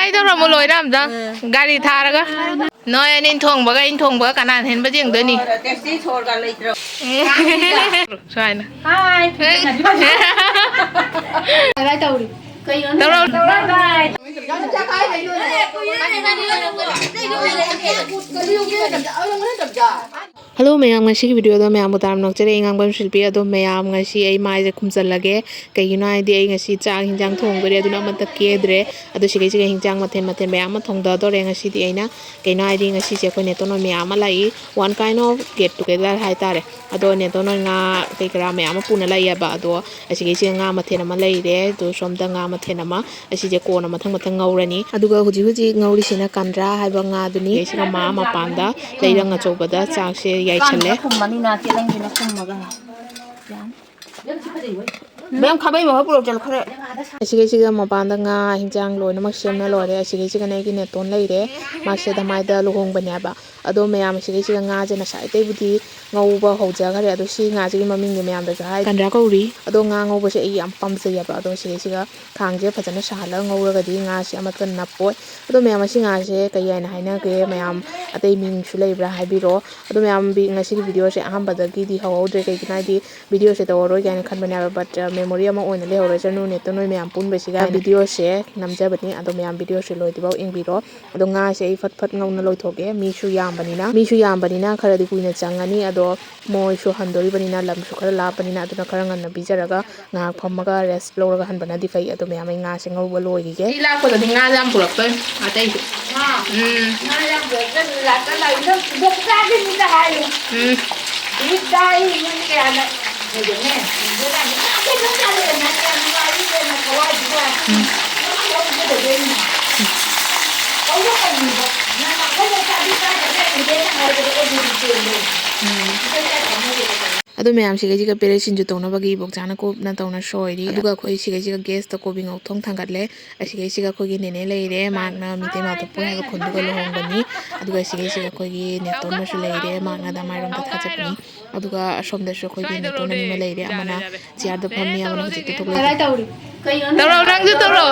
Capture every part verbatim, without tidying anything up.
ꯀꯩꯗꯧꯔꯝꯃꯣ ꯂꯣꯏꯔ ꯑꯝꯇ? ꯒꯥꯔꯤ ꯊꯥꯔꯒ꯫ ꯅꯣꯏ ꯑꯅꯤ ꯊꯣꯡꯕꯒ ꯑꯩꯅ ꯊꯣꯡꯕꯒ ꯀꯅꯥꯅ ꯍꯦꯟꯕ ꯌꯦꯡꯗꯣꯏꯅꯤ? ꯁꯨꯃꯥꯏꯅ꯫ ꯇꯧꯔꯣ꯫ ꯍꯜꯂꯣ ꯃꯌꯥꯝ, ꯉꯁꯤꯒꯤ ꯚꯤꯗꯤꯑꯣꯗ ꯃꯌꯥꯝꯕꯨ ꯇꯔꯥꯝꯅ ꯑꯣꯛꯆꯔꯤ꯫ ꯑꯩ ꯉꯥꯡꯐꯝ ꯁꯤꯜꯄꯤ꯫ ꯑꯗꯣ ꯃꯌꯥꯝ, ꯉꯁꯤ ꯑꯩ ꯃꯥꯏꯁꯦ ꯈꯨꯝꯖꯤꯜꯂꯒꯦ꯫ ꯀꯩꯒꯤꯅꯣ ꯍꯥꯏꯗꯤ ꯑꯩ ꯉꯁꯤ ꯆꯥꯛ ꯍꯤꯟꯖꯥꯡ ꯊꯣꯡꯗꯣꯔꯦ, ꯑꯗꯨꯅ ꯑꯃꯠꯇ ꯀꯦꯗ꯭ꯔꯦ꯫ ꯑꯗꯣ ꯁꯤꯈꯩꯁꯤꯒ ꯍꯤꯟꯖꯥꯡ ꯃꯊꯦꯜ ꯃꯊꯦꯜ ꯃꯌꯥꯝ ꯑꯃ ꯊꯣꯡꯗꯗꯣꯔꯦ ꯉꯁꯤꯗꯤ ꯑꯩꯅ꯫ ꯀꯩꯅꯣ ꯍꯥꯏꯗꯤ ꯉꯁꯤꯁꯦ ꯑꯩꯈꯣꯏ ꯅꯦꯇꯣꯟ ꯍꯣꯏ ꯃꯌꯥꯝ ꯑꯃ ꯂꯥꯛꯏ, one kind of get together ꯍꯥꯏꯇꯥꯔꯦ꯫ ꯑꯗꯣ ꯅꯦꯇꯣꯟ ꯍꯣꯏ ꯉꯥ ꯀꯩ ꯀꯔꯥ ꯃꯌꯥꯝ ꯑꯃ ꯄꯨꯅ ꯂꯥꯛꯏꯑꯕ꯫ ꯑꯗꯣ ꯑꯁꯤꯈꯩꯁꯤꯒ ꯉꯥ ꯃꯊꯦꯜ ꯑꯃ ꯂꯩꯔꯦ꯫ ꯑꯗꯣ ꯁꯣꯝꯗ ꯉꯥ ꯃꯊꯦꯜ ꯑꯃ, ꯑꯁꯤꯁꯦ ꯀꯣꯟꯅ ꯃꯊꯪ ꯃꯊꯪ ꯉꯧꯔꯅꯤ꯫ ꯑꯗꯨꯒ ꯍꯧꯖꯤꯛ ꯍꯧꯖꯤꯛ ꯉꯧꯔꯤꯁꯤꯅ ꯀꯥꯟꯗ꯭ꯔꯥ ꯍꯥꯏꯕ ꯉꯥꯗꯨꯅꯤ꯫ ꯁꯤꯒ ꯃꯥ ꯃꯄꯥꯟꯗ ꯂꯩꯔꯪ ꯑꯆꯧꯕꯗ ꯆꯥꯛꯁꯦ ꯌꯥꯏꯁꯜꯂꯦ꯫ ꯀꯥꯟꯗ꯭ꯔꯥ ꯈꯨꯝꯃꯅꯤꯅ ꯇꯦꯂꯪꯒꯤꯅ ꯈꯨꯝꯃꯒ ꯌꯥꯅꯤ꯫ ꯃꯌꯥꯝ ꯈꯥꯕꯩ ꯃꯍꯨꯠ ꯄꯨꯔꯛ ꯆꯠꯂꯣ ꯈꯔ꯫ ꯑꯁꯤꯒꯩꯁꯤꯒ ꯃꯄꯥꯟꯗ ꯉꯥ ꯍꯤꯟꯖꯥꯡ ꯂꯣꯏꯅꯃꯛ ꯁꯦꯝꯅ ꯂꯣꯏꯔꯦ꯫ ꯑꯁꯤꯒꯩꯁꯤꯒꯅ ꯑꯩꯒꯤ ꯅꯦꯇꯣꯟ ꯂꯩꯔꯦ꯫ ꯃꯥꯁꯦ ꯗꯃꯥꯏꯗ ꯂꯨꯍꯣꯡꯕꯅꯦꯕ꯫ ꯑꯗꯣ ꯃꯌꯥꯝ ꯑꯁꯤꯒꯩꯁꯤꯒ ꯉꯥꯁꯦ ꯉꯁꯥꯏꯗꯩꯕꯨꯗꯤ ꯉꯧꯕ ꯍꯧꯖꯈ꯭ꯔꯦ꯫ ꯑꯗꯣ ꯁꯤ ꯉꯥꯁꯤꯒꯤ ꯃꯃꯤꯡꯗꯤ ꯃꯌꯥꯝꯗꯁꯨ ꯍꯥꯏ, ꯀꯥꯟꯗ꯭ꯔꯥ ꯀꯧꯔꯤ꯫ ꯑꯗꯣ ꯉꯥ ꯉꯧꯕꯁꯦ ꯑꯩ ꯌꯥꯝ ꯄꯥꯝꯖꯩꯌꯦꯕ꯫ ꯑꯗꯣ ꯁꯤꯒꯩꯁꯤꯒ ꯈꯥꯡꯁꯦ ꯐꯖꯅ ꯁꯥꯍꯜꯂꯒ ꯉꯧꯔꯒꯗꯤ ꯉꯥꯁꯦ ꯑꯃꯠꯇ ꯅꯞꯄꯣꯏ꯫ ꯑꯗꯣ ꯃꯌꯥꯝ ꯑꯁꯤ ꯉꯥꯁꯦ ꯀꯩ ꯍꯥꯏꯅ ꯍꯥꯏꯅꯒꯦ? ꯃꯌꯥꯝ ꯑꯇꯩ ꯃꯤꯡꯁꯨ ꯂꯩꯕ꯭ꯔꯥ ꯍꯥꯏꯕꯤꯔꯛꯑꯣ꯫ ꯑꯗꯣ ꯃꯌꯥꯝ ꯉꯁꯤꯒꯤ ꯚꯤꯗꯤꯑꯣꯁꯦ ꯑꯍꯥꯟꯕꯗꯒꯤꯗꯤ ꯍꯧꯍꯧꯗ꯭ꯔꯦ, ꯀꯩꯒꯤꯅꯣ ꯍꯥꯏꯗꯤ ꯚꯤꯗꯤꯑꯣꯁꯦ ꯇꯧꯔꯔꯣꯏ ꯀꯥꯏꯅ ꯈꯟꯕꯅꯦꯕ꯫ But memory ꯑꯃ ꯑꯣꯏꯅ ꯂꯩꯍꯧꯔꯁꯅꯨ, ꯅꯦꯇꯣꯟ ꯅꯣꯏ ꯃꯌꯥꯝ ꯄꯨꯟꯕꯁꯤꯒ ꯚꯤꯗꯤꯑꯣꯁꯦ ꯅꯝꯖꯕꯅꯤ꯫ ꯑꯗꯣ ꯃꯌꯥꯝ ꯚꯤꯗꯤꯑꯣꯁꯦ ꯂꯣꯏꯗ꯭ꯔꯤꯐꯥꯎ ꯌꯦꯡꯕꯤꯔꯣ꯫ ꯑꯗꯣ ꯉꯥꯁꯦ ꯑꯩ ꯐꯠ ꯐꯠ ꯉꯧꯅ ꯂꯣꯏꯊꯣꯛꯀꯦ꯫ ꯃꯤꯁꯨ ꯌꯥꯝꯕꯅꯤꯅ, ꯃꯤꯁꯨ ꯌꯥꯝꯕꯅꯤꯅ ꯈꯔꯗꯤ ꯀꯨꯏꯅ ꯆꯪꯉꯅꯤ꯫ ꯑꯗꯣ ꯃꯣꯏꯁꯨ ꯍꯟꯗꯣꯔꯤꯕꯅꯤꯅ, ꯂꯝꯁꯨ ꯈꯔ ꯂꯥꯞꯄꯅꯤꯅ, ꯑꯗꯨꯅ ꯈꯔ ꯉꯟꯅ ꯄꯤꯖꯔꯒ ꯉꯥꯏꯍꯥꯛ ꯐꯝꯃꯒ rest ꯂꯧꯔꯒ ꯍꯟꯕꯅꯗꯤ ꯐꯩ꯫ ꯑꯗꯣ ꯃꯌꯥꯝ, ꯑꯩ ꯉꯥꯁꯦ ꯉꯧꯕ ꯂꯣꯏꯈꯤꯒꯦ꯫ ꯑꯩ ꯂꯥꯛꯄꯗꯗꯤ ꯉꯥ ꯌꯥꯝ ꯄꯨꯔꯛꯇꯣꯏ, ꯑꯇꯩꯁꯨ꯫ ꯎꯝ꯫ ꯉꯥ ꯌꯥꯝ ꯄꯨꯔꯛꯇꯣꯏ, ꯂꯥꯛꯇ ꯂꯥꯛꯏꯗꯣ ꯈꯨꯗꯣꯡ ꯆꯥꯗꯣꯏꯅꯤꯗ ꯍꯥꯏꯌꯦ꯫ ꯎꯝ꯫ ꯅꯨꯃꯤꯠ ꯇꯥꯏ, ꯅꯨꯃꯤꯠ ꯀꯌꯥꯅ ꯂꯩꯕꯅꯦ꯫ ꯉꯥ ꯀꯩꯅꯣ ꯆꯥꯗꯣꯏꯅꯦ, ꯌꯥꯝ ꯅꯨꯡꯉꯥꯏꯔꯤ ꯏꯕꯦꯝꯃ, ꯊꯋꯥꯏꯁꯤꯗ꯫ ꯎꯝ꯫ ꯂꯧꯒꯗꯕꯅꯤ꯫ ꯂꯧꯒꯗꯕꯅꯤꯕ꯫ ꯉꯥ ꯑꯩꯈꯣꯏꯅ ꯆꯥꯗꯤ ꯆꯥꯗ꯭ꯔꯒ ꯏꯕꯦꯝꯃ ꯍꯥꯏꯕꯗꯣ ꯑꯗꯨꯗꯤ ꯆꯦꯜꯂꯦ꯫ ꯎꯝ꯫ ꯑꯗꯣ ꯃꯌꯥꯝꯁꯤꯒꯩꯁꯤꯒ ꯄꯦꯔꯦ ꯁꯤꯡꯖꯨ ꯇꯧꯅꯕꯒꯤ ꯏꯕꯣꯛꯆꯥꯅ ꯀꯨꯞꯅ ꯇꯧꯅ ꯁꯣꯏꯔꯤ꯫ ꯑꯗꯨꯒ ꯑꯩꯈꯣꯏ ꯁꯤꯒꯩꯁꯤꯒ ꯒꯦꯁꯇ ꯀꯣꯕꯤ ꯉꯧꯊꯣꯡ ꯊꯥꯡꯒꯠꯂꯦ꯫ ꯑꯁꯤꯒꯩꯁꯤꯒ ꯑꯩꯈꯣꯏꯒꯤ ꯅꯦꯅꯦ ꯂꯩꯔꯦ, ꯃꯍꯥꯛꯅ ꯃꯤꯇꯩ ꯃꯥꯊꯣꯛꯄ ꯍꯥꯏꯕ ꯈꯨꯟꯗꯨꯒ ꯂꯨꯍꯣꯡꯕꯅꯤ꯫ ꯑꯗꯨꯒ ꯁꯤꯒꯩꯁꯤꯒ ꯑꯩꯈꯣꯏꯒꯤ ꯅꯦꯇꯣꯟ ꯑꯃꯁꯨ ꯂꯩꯔꯦ, ꯃꯍꯥꯛꯅ ꯗꯃꯥꯏꯔꯣꯝꯗ ꯊꯥꯖꯠꯄꯅꯤ꯫ ꯑꯗꯨꯒ ꯑꯁꯣꯝꯗꯁꯨ ꯑꯩꯈꯣꯏꯒꯤ ꯅꯦꯇꯣꯟ ꯑꯅꯤ ꯑꯃ ꯂꯩꯔꯦ, ꯑꯃꯅ ꯆꯤꯌꯥꯔꯗ ꯐꯝꯃꯤ, ꯑꯃꯅ ꯍꯧꯖꯤꯛꯇ ꯊꯣꯛꯂꯛꯏ꯫ ꯇꯧꯔꯣ, ꯅꯪꯁꯨ ꯇꯧꯔꯣ꯫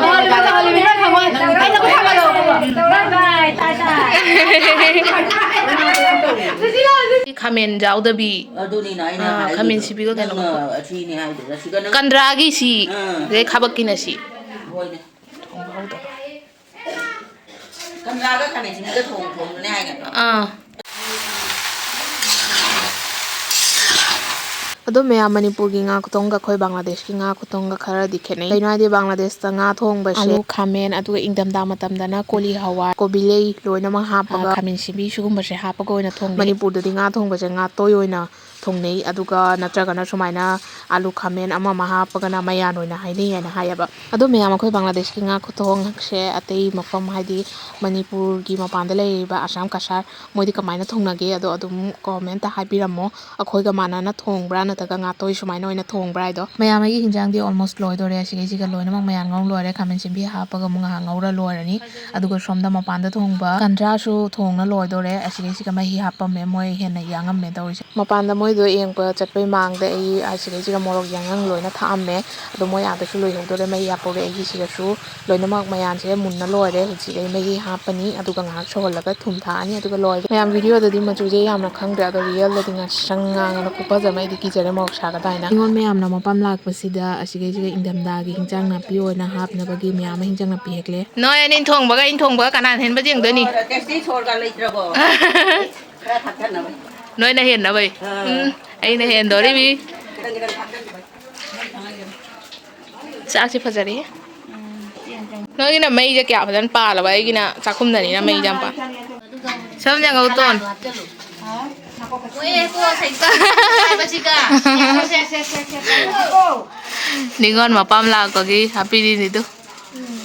ꯈꯥꯃꯦꯟ ꯌꯥꯎꯗꯕꯤ꯫ ꯑꯗꯨꯅꯤꯅ ꯑꯩꯅ ꯑꯥ, ꯍꯥꯏꯗꯨꯁꯨ꯫ ꯈꯥꯃꯦꯟ ꯁꯤꯕꯤꯒ ꯀꯩꯅꯣ ꯅꯪꯅ ꯈꯛꯇ꯫ ꯑꯁꯤꯅꯤ ꯍꯥꯏꯗꯨꯗ ꯁꯤꯒ ꯅꯪ ꯀꯟꯗ꯭ꯔꯥꯒꯤ ꯁꯤ, ꯑꯥ꯫ ꯑꯗꯩ ꯈꯥꯕꯛꯀꯤꯅ ꯁꯤ꯫ ꯍꯣꯏꯅꯦ꯫ ꯊꯣꯡꯕ ꯍꯧꯗꯕ꯫ ꯀꯟꯗ꯭ꯔꯥꯒ ꯈꯥꯃꯦꯟ ꯁꯤꯟꯕꯤꯒ ꯊꯣꯡ ꯊꯣꯡꯗꯨꯅꯦ ꯍꯥꯏꯒꯅꯤ꯫ ꯑꯥ꯫ ꯑꯗꯣ ꯃꯌꯥꯝ, ꯃꯅꯤꯄꯨꯔꯒꯤ ꯉꯥ ꯈꯨꯊꯣꯡꯒ ꯑꯩꯈꯣꯏ ꯕꯪꯒ꯭ꯂꯥꯗꯦꯁꯀꯤ ꯉꯥ ꯈꯨꯊꯣꯡꯒ ꯈꯔꯗꯤ ꯈꯦꯠꯅꯩ꯫ ꯀꯩꯅꯣ ꯍꯥꯏꯗꯤ, ꯕꯪꯒ꯭ꯂꯥꯗꯦꯁꯇ ꯉꯥ ꯊꯣꯡꯕꯁꯦ ꯑꯂꯨ, ꯈꯥꯃꯦꯟ, ꯑꯗꯨꯒ ꯏꯪꯊꯝꯊꯥ ꯃꯇꯝꯗꯅ ꯀꯣꯂꯤ ꯍꯋꯥꯏ, ꯀꯣꯕꯤ ꯂꯩ ꯂꯣꯏꯅꯃꯛ ꯍꯥꯞꯄꯒ, ꯑꯥ, ꯈꯥꯃꯦꯟ ꯁꯤꯟꯕꯤ ꯁꯤꯒꯨꯝꯕꯁꯦ ꯍꯥꯞꯄꯒ ꯑꯣꯏꯅ ꯊꯣꯡꯅꯩ꯫ ꯃꯅꯤꯄꯨꯔꯗꯗꯤ ꯉꯥ ꯊꯣꯡꯕꯁꯦ ꯉꯥ ꯇꯣꯏ ꯑꯣꯏꯅ ꯊꯣꯡꯅꯩ, ꯑꯗꯨꯒ ꯅꯠꯇ꯭ꯔꯒꯅ ꯁꯨꯃꯥꯏꯅ ꯑꯂꯨ, ꯈꯥꯃꯦꯟ ꯑꯃ ꯑꯃ ꯍꯥꯞꯄꯒꯅ ꯃꯌꯥꯟ ꯑꯣꯏꯅ ꯍꯥꯏꯅꯩ ꯍꯥꯏꯅ ꯍꯥꯏꯌꯦꯕ꯫ ꯑꯗꯣ ꯃꯌꯥꯝ, ꯑꯩꯈꯣꯏ ꯕꯪꯒ꯭ꯂꯥꯗꯦꯁꯀꯤ ꯉꯥ ꯈꯨꯊꯣꯡꯁꯦ ꯑꯇꯩ ꯃꯐꯝ, ꯍꯥꯏꯗꯤ ꯃꯅꯤꯄꯨꯔꯒꯤ ꯃꯄꯥꯟꯗ ꯂꯩꯔꯤꯕ ꯑꯁꯥꯝ, ꯀꯁꯥꯔ, ꯃꯣꯏꯗꯤ ꯀꯃꯥꯏꯅ ꯊꯣꯡꯅꯒꯦ? ꯑꯗꯣ ꯑꯗꯨꯝ comment ꯍꯥꯏꯕꯤꯔꯝꯃꯣ꯫ ꯑꯩꯈꯣꯏꯒ ꯃꯥꯟꯅꯅ ꯊꯣꯡꯕ꯭ꯔꯥ ꯅꯠꯇ꯭ꯔꯒ ꯉꯥ ꯇꯣꯏ ꯁꯨꯃꯥꯏꯅ ꯑꯣꯏꯅ ꯊꯣꯡꯕ꯭ꯔꯥ ꯍꯥꯏꯗꯣ꯫ ꯃꯌꯥꯝ, ꯑꯩꯒꯤ ꯍꯤꯟꯖꯥꯡꯗꯤ almost ꯂꯣꯏꯗꯣꯔꯦ꯫ ꯑꯁꯤꯒꯩꯁꯤꯒ ꯂꯣꯏꯅꯃꯛ ꯃꯌꯥꯟ ꯉꯧ ꯂꯣꯏꯔꯦ꯫ ꯈꯥꯃꯦꯟ ꯁꯤꯟꯕꯤ ꯍꯥꯞꯄꯒ ꯑꯃꯨꯛ ꯉꯥꯏꯍꯥꯛ ꯉꯧꯔ ꯂꯣꯏꯔꯅꯤ꯫ ꯑꯗꯨꯒ ꯁꯣꯝꯗ ꯃꯄꯥꯟꯗ ꯊꯣꯡꯕ ꯀꯟꯗ꯭ꯔꯥꯁꯨ ꯊꯣꯡꯅ ꯂꯣꯏꯗꯣꯔꯦ꯫ ꯑꯁꯤꯒꯩꯁꯤꯒ ꯃꯍꯤ ꯍꯥꯞꯄꯝꯃꯦ꯫ ꯃꯣꯏ ꯍꯦꯟꯅ ꯌꯥꯡꯉꯝꯃꯦ ꯇꯧꯔꯤꯁꯦ꯫ ꯃꯄꯥꯟꯗ ꯃꯣꯏꯗꯣ ꯌꯦꯡꯕ ꯆꯠꯄꯩ ꯃꯥꯡꯗ ꯑꯩ ꯑꯁꯤꯗꯩꯁꯤꯗ ꯃꯣꯔꯣꯛ ꯌꯥꯡꯉꯪ ꯂꯣꯏꯅ ꯊꯥꯛꯑꯝꯃꯦ꯫ ꯑꯗꯣ ꯃꯣꯏ ꯑꯥꯗꯁꯨ ꯂꯣꯏꯍꯧꯗꯣꯔꯦ, ꯃꯩ ꯍꯥꯞꯄꯧꯔꯦ꯫ ꯑꯩꯒꯤ ꯁꯤꯗꯁꯨ ꯂꯣꯏꯅꯃꯛ ꯃꯌꯥꯟꯁꯦ ꯃꯨꯟꯅ ꯂꯣꯏꯔꯦ꯫ ꯍꯧꯖꯤꯛ ꯑꯩ ꯃꯍꯤ ꯍꯥꯞꯄꯅꯤ, ꯑꯗꯨꯒ ꯉꯥꯏꯍꯥꯛ ꯁꯧꯍꯜꯂꯒ ꯊꯨꯝ ꯊꯥꯛꯑꯅꯤ, ꯑꯗꯨꯒ ꯂꯣꯏꯔꯦ꯫ ꯃꯌꯥꯝ, video ꯗꯗꯤ ꯃꯆꯨꯁꯦ ꯌꯥꯝꯅ ꯈꯪꯗ꯭ꯔꯦ, ꯑꯗꯣ real ꯗꯗꯤ ꯉꯥꯡꯁꯪ ꯉꯥꯡꯉꯅ ꯈꯨꯐꯖ ꯑꯃ, ꯑꯩꯗꯤ ꯀꯤꯖꯔꯦ ꯃꯣꯔꯣꯛ ꯁꯥꯒꯗ꯭ꯔꯥ ꯍꯥꯏꯅ꯫ ꯅꯤꯉꯣꯜ ꯃꯌꯥꯝꯅ ꯃꯄꯥꯝ ꯂꯥꯛꯄꯁꯤꯗ ꯑꯁꯤꯗꯩꯁꯤꯗ ꯏꯪꯊꯝꯊꯥꯒꯤ ꯍꯤꯟꯖꯥꯡ ꯅꯥꯄꯤ ꯑꯣꯏꯅ ꯍꯥꯞꯅꯕꯒꯤ ꯃꯌꯥꯝ ꯑꯃ ꯍꯤꯟꯖꯥꯡ ꯅꯥꯄꯤ ꯍꯦꯛꯂꯦ꯫ ꯅꯣꯏ ꯑꯅꯤ ꯊꯣꯡꯕꯒ ꯑꯩꯅ ꯊꯣꯡꯕꯒ ꯀꯅꯥꯅ ꯍꯦꯟꯕ ꯌꯦꯡꯗꯣꯏꯅꯤ? ꯑꯣ, ꯇꯦꯁꯇꯤ ꯁꯣꯔꯒ ꯂꯩꯇ꯭ꯔꯕꯣ? ꯈꯔ ꯊꯥꯛꯊꯅꯕ꯫ ꯅꯣꯏꯅ ꯍꯦꯟꯅꯕꯩ꯫ ꯑꯥ꯫ ꯎꯝ, ꯑꯩꯅ ꯍꯦꯟꯗꯣꯔꯤꯃꯤ꯫ ꯈꯤꯇꯪ ꯈꯤꯇꯪ ꯊꯥꯛꯆꯟꯕ꯫ ꯆꯥꯛꯁꯤ ꯐꯖꯔꯦꯍꯦ꯫ ꯅꯣꯏꯒꯤꯅ ꯃꯩꯁꯦ ꯀꯌꯥ ꯐꯖꯅ ꯄꯥꯜꯂꯕ? ꯑꯩꯒꯤꯅ ꯆꯥꯛꯈꯨꯝꯗꯅꯤꯅ ꯃꯩꯁꯦ ꯌꯥꯝ ꯄꯥꯜ-, ꯁꯝ ꯌꯥꯡꯍꯧ ꯇꯣꯟ꯫ ꯅꯤꯉꯣꯜ ꯃꯄꯥꯝ ꯂꯥꯛꯄꯒꯤ ꯍꯥꯞꯄꯤꯔꯤꯅꯤꯗꯨ꯫ ꯎꯝ꯫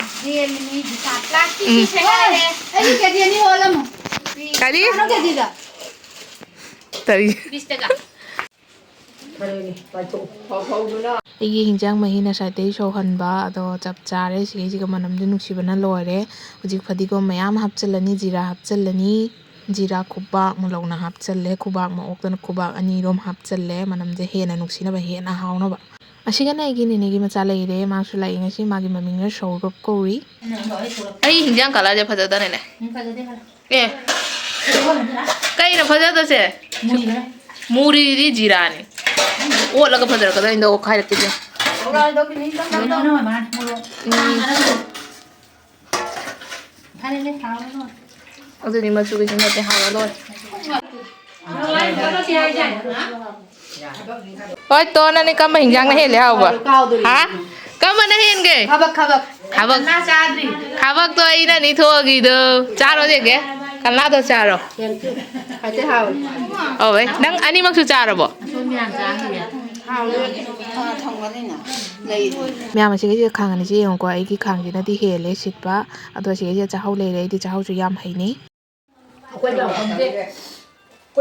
ꯀꯔꯤ? ꯀꯔꯤ? ꯑꯩꯒꯤ ꯍꯤꯟꯖꯥꯡ ꯃꯍꯤ ꯉꯁꯥꯏꯗꯩ ꯁꯧꯍꯟꯕ ꯑꯗꯣ ꯆꯞ ꯆꯥꯔꯦ꯫ ꯁꯤꯒꯩꯁꯤꯒ ꯃꯅꯝꯁꯨ ꯅꯨꯡꯁꯤꯕꯅ ꯂꯣꯏꯔꯦ꯫ ꯍꯧꯖꯤꯛ ꯐꯗꯤꯒꯣꯝ ꯃꯌꯥꯝ ꯍꯥꯞꯆꯤꯜꯂꯅꯤ, ꯖꯤꯔꯥ ꯍꯥꯞꯆꯤꯜꯂꯅꯤ꯫ ꯖꯤꯔꯥ ꯈꯨꯕꯥꯛꯃꯨꯛ ꯂꯧꯅ ꯍꯥꯞꯆꯜꯂꯦ꯫ ꯈꯨꯕꯥꯛꯃꯨꯛ ꯑꯣꯛꯇꯅ ꯈꯨꯕꯥꯛ ꯑꯅꯤꯔꯣꯝ ꯍꯥꯞꯆꯜꯂꯦ, ꯃꯅꯝꯁꯦ ꯍꯦꯟꯅ ꯅꯨꯡꯁꯤꯅꯕ, ꯍꯦꯟꯅ ꯍꯥꯎꯅꯕ꯫ ꯑꯁꯤꯒꯅ ꯑꯩꯒꯤ ꯅꯦꯅꯦꯒꯤ ꯃꯆꯥ ꯂꯩꯔꯦ, ꯃꯥꯁꯨ ꯂꯥꯛꯏ ꯉꯁꯤ꯫ ꯃꯥꯒꯤ ꯃꯃꯤꯡꯅ ꯁꯧꯔꯨꯞ ꯀꯧꯏ꯫ ꯑꯩ ꯍꯤꯟꯖꯥꯡ colour ꯁꯦ ꯐꯖꯗꯅꯦꯅꯦ꯫ ꯎꯝ, ꯐꯖꯗꯦ ꯈꯔ꯫ ꯑꯦ, ꯀꯩꯅꯣ ꯐꯖꯗꯣꯏꯁꯦ? ꯃꯨꯔꯤꯗꯤ ꯖꯤꯔꯥꯅꯤ꯫ ꯑꯣꯠꯂꯒ ꯐꯖꯔꯛꯀꯗꯣꯏꯅꯤꯗꯣ, ꯑꯣꯠꯈꯥꯏꯔꯛꯀꯦꯁꯦ꯫ ꯎꯝ꯫ ꯑꯗꯨꯗꯤ ꯃꯆꯨꯒꯤꯁꯨ ꯅꯠꯇꯦ, ꯍꯥꯎꯔ ꯂꯣꯏꯔꯦ꯫ ꯍꯣꯏ, ꯇꯣ, ꯅꯪꯗꯤ ꯀꯔꯝꯕ ꯍꯤꯟꯖꯥꯡꯅ ꯍꯦꯜꯂꯦ ꯍꯥꯎꯕ? ꯍꯥ? ꯀꯔꯝꯕꯅ ꯍꯦꯟꯒꯦ? ꯈꯕꯛ, ꯈꯕꯛ꯫ ꯈꯕꯛ꯫ ꯀꯅꯥ ꯆꯥꯗ꯭ꯔꯤ? ꯈꯕꯛꯇꯣ ꯑꯩꯅ ꯑꯅꯤ ꯊꯣꯛꯑꯒꯤꯗꯣ꯫ ꯆꯥꯔꯣ ꯌꯦꯡꯒꯦ꯫ ꯀꯅꯥꯗꯣ ꯆꯥꯔꯣ꯫ ꯍꯥꯏꯐꯦꯠ ꯍꯥꯎꯋꯦ꯫ ꯑꯧ, ꯑꯦ, ꯅꯪ ꯑꯅꯤꯃꯛꯁꯨ ꯆꯥꯔꯕꯣ? ꯃꯌꯥꯝ ꯑꯁꯤꯒꯤꯁꯤꯗ ꯈꯥꯡ ꯑꯅꯤꯁꯤ ꯌꯦꯡꯉꯨꯀꯣ, ꯑꯩꯒꯤ ꯈꯥꯡꯁꯤꯅꯗꯤ ꯍꯦꯜꯂꯦ ꯁꯤꯠꯄ, ꯑꯗꯣ ꯑꯁꯤꯒꯤꯁꯤꯗ ꯆꯥꯛꯍꯥꯎ ꯂꯩꯔꯦ, ꯑꯩꯗꯤ ꯆꯥꯛꯍꯥꯎꯁꯨ ꯌꯥꯝ ꯍꯩꯅꯩ꯫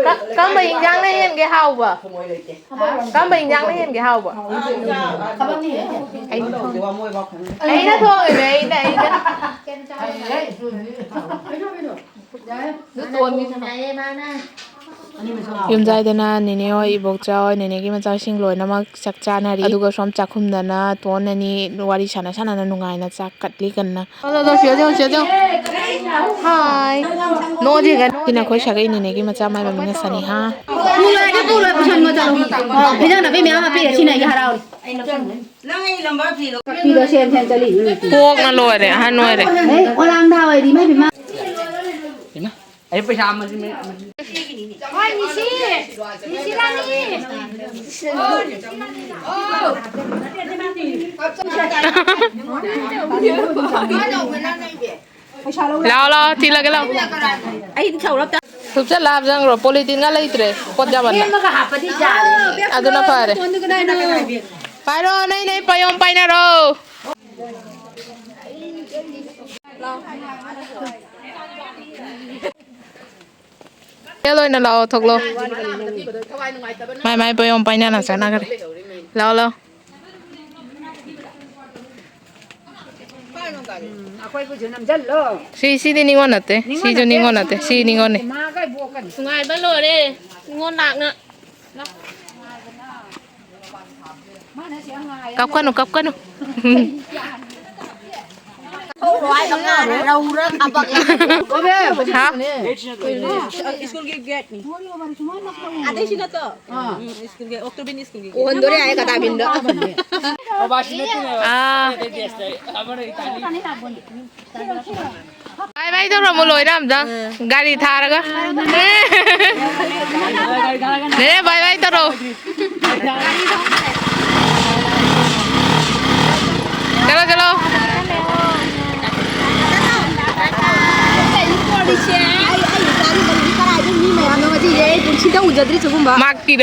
ꯀ-, ꯀꯔꯝꯕ ꯏꯟꯖꯥꯡꯅ ꯍꯦꯟꯒꯦ ꯍꯥꯎꯕ? ꯀꯔꯝꯕ ꯏꯟꯖꯥꯡꯅ ꯍꯦꯟꯒꯦ ꯍꯥꯎꯕ? ꯑꯩꯅ ꯊꯣꯡꯉꯤꯅꯦ, ꯑꯩꯅ, ꯑꯩꯅ꯫ ꯌꯨꯝꯖꯥꯏꯗꯅ ꯅꯦꯅꯦ ꯍꯣꯏ, ꯏꯕꯣꯛꯆꯥ ꯍꯣꯏ, ꯅꯦꯅꯦꯒꯤ ꯃꯆꯥꯁꯤꯡ ꯂꯣꯏꯅꯃꯛ ꯆꯥꯛ ꯆꯥꯅꯔꯤ꯫ ꯑꯗꯨꯒ ꯁꯣꯝ ꯆꯥꯛꯈꯨꯝꯗꯅ ꯇꯣꯟ ꯑꯅꯤ ꯋꯥꯔꯤ ꯁꯥꯟꯅ ꯁꯥꯟꯅꯅ ꯅꯨꯡꯉꯥꯏꯅ ꯆꯥꯛ ꯀꯠꯂꯤ ꯀꯟꯅ꯫ ꯂꯣ, ꯂꯣ, ꯂꯣ, ꯁꯤꯗ ꯌꯦꯡꯉꯣ, ꯁꯤꯗ ꯌꯦꯡꯉꯣ꯫ ꯍꯥꯏ꯫ ꯅꯣ, ꯁꯤꯒ ꯅꯣ꯫ ꯁꯤꯅ ꯑꯩꯈꯣꯏ ꯁꯥꯒꯩ ꯅꯦꯅꯦꯒꯤ ꯃꯆꯥ ꯃꯥꯏꯕꯝꯅ ꯁꯅꯤꯍꯥ꯫ ꯄꯨꯔꯣꯏ, ꯑꯗꯨ ꯄꯨꯔꯣꯏ, ꯄꯨꯁꯟꯕ ꯆꯠꯂꯣ꯫ ꯍꯤꯟꯖꯥꯡ ꯅꯥꯄꯤ ꯃꯌꯥꯝ ꯑꯃ ꯄꯤꯔꯦ, ꯁꯤꯅ ꯑꯩꯒꯤ ꯍꯔꯥꯎꯔꯤ꯫ ꯅꯪ ꯑꯩ ꯂꯝꯕꯥ ꯐꯤꯗꯣ ꯐꯤꯗꯣ ꯁꯦꯝ ꯁꯦꯝ ꯆꯠꯂꯤ꯫ ꯄꯣꯛꯅ ꯂꯣꯏꯔꯦ, ꯑꯍꯟ ꯑꯣꯏꯔꯦ꯫ ꯑꯦ, ꯑꯣꯂꯥꯡꯗ ꯍꯥꯏꯗꯤ ꯃꯥꯏ ꯄꯦꯝꯃ꯫ ꯑꯩ ꯄꯩꯁꯥ ꯑꯃꯁꯤ ꯃꯤ-, ꯍꯣꯏ, ꯃꯤꯁꯤ꯫ ꯃꯤꯁꯤ ꯔꯥꯅꯤ꯫ ꯂꯥꯛꯑꯣ, ꯂꯥꯛꯑꯣ, ꯊꯤꯜꯂꯒꯦ, ꯂꯥꯛꯑꯣ꯫ ꯑꯩ ꯊꯧꯔꯞ ꯇ- ꯊꯨꯞꯆꯜꯂ ꯍꯥꯞꯆꯟꯈ꯭ꯔꯣ, ꯄꯣꯂꯤꯊꯤꯟꯒ ꯂꯩꯇ꯭ꯔꯦ, ꯄꯣꯠ ꯌꯥꯝꯃꯟꯅ꯫ ꯁꯦꯝꯃꯒ ꯍꯥꯞꯄꯗꯤ ꯌꯥꯔꯦ꯫ ꯑꯗꯨꯅ ꯐꯔꯦ꯫ ꯀꯗꯥꯏꯅꯣ? ꯄꯥꯏꯔꯣ, ꯅꯩ ꯅꯩ ꯄꯥꯏꯌꯣꯝ ꯄꯥꯏꯅꯔꯣ꯫ ꯍꯣꯇꯦꯜ ꯑꯣꯏꯅ ꯂꯥꯛꯑꯣ, ꯊꯣꯛꯂꯛꯑꯣ꯫ ꯃꯥꯏ ꯃꯥꯏ ꯄꯌꯣꯝ ꯄꯥꯏꯅꯅ ꯆꯠꯅꯈ꯭ꯔꯦ꯫ ꯂꯥꯛꯑꯣ, ꯂꯥꯛꯑꯣ꯫ ꯎꯝ, ꯑꯩꯈꯣꯏꯕꯨꯁꯨ ꯅꯝꯁꯤꯜꯂꯣ꯫ ꯁꯤ, ꯁꯤꯗꯤ ꯅꯤꯉꯣꯜ ꯅꯠꯇꯦ꯫ ꯁꯤꯁꯨ ꯅꯤꯉꯣꯜ ꯅꯠꯇꯦ꯫ ꯁꯤ ꯅꯤꯉꯣꯜꯅꯤ꯫ ꯏꯃꯥꯒ ꯏꯕꯣꯛꯀꯅꯤ꯫ ꯅꯨꯡꯉꯥꯏꯕ ꯂꯣꯏꯔꯦ꯫ ꯅꯤꯉꯣꯜ ꯂꯥꯛꯅ꯫ ꯀꯞꯀꯅꯨ, ꯀꯞꯀꯅꯨ꯫ ꯍꯥ? ꯁ꯭ꯀꯨꯜꯒꯤ ꯒꯦꯠꯅꯤ꯫ ꯑꯗꯩꯁꯤ ꯅꯠꯇ꯭ꯔꯣ? ꯎꯝ, ꯁ꯭ꯀꯨꯜꯒꯤ, ꯑꯣꯛꯇꯣꯕꯔꯅꯤ ꯁ꯭ꯀꯨꯜꯒꯤ ꯒꯦꯠ꯫ ꯎꯍꯟꯗꯣꯔꯦ ꯍꯥꯏ ꯀꯗꯥꯃꯤꯟꯗꯣ꯫ ꯑꯥ꯫ ꯕꯥꯏ ꯕꯥꯏ ꯇꯧꯔꯝꯃꯣ ꯂꯣꯏꯔ ꯑꯝꯇꯪ꯫ ꯒꯥꯔꯤ ꯊꯥꯔꯒ꯫ ꯅꯦꯅꯦ ꯕꯥꯏ ꯕꯥꯏ ꯇꯧꯔꯣ꯫ ꯆꯠꯂꯣ, ꯆꯠꯂꯣ꯫ ꯃꯥꯛ ꯄꯤꯔꯣ꯫